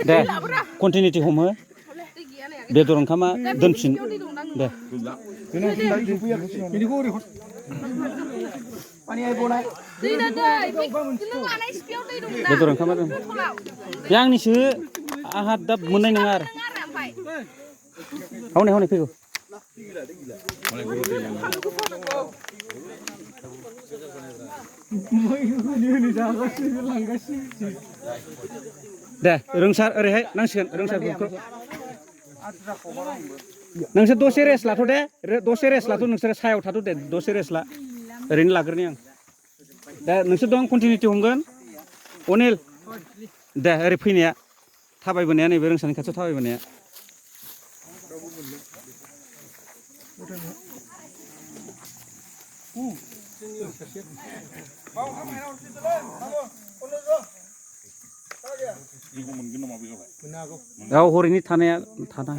दे कन्टिनिउटि हमो बेदर ओंखामा दोनफिन दे बेदर ओंखामा दोन बे आंनिसो आंहा दा मोननाय नङा आरो हनै हनै फैगौ दे रोंसार ओरैहाय नांसिगोन रोंसार ग्रुपखौ नोंसोर दसे रेस्ट लाथ' दे दसे रेस्ट लाथ' नोंसोर सायाव थाथ' दे दसे रेस्ट ला ओरैनो लाग्रोनि आं दा नोंसोर दं कन्टिनिउटि हमगोन अनिल दे ओरै फैनाया थाबायबोनाया नैबे रोंसारनि खाथियाव थाबायबोनाया औ हरैनि थानाया थानो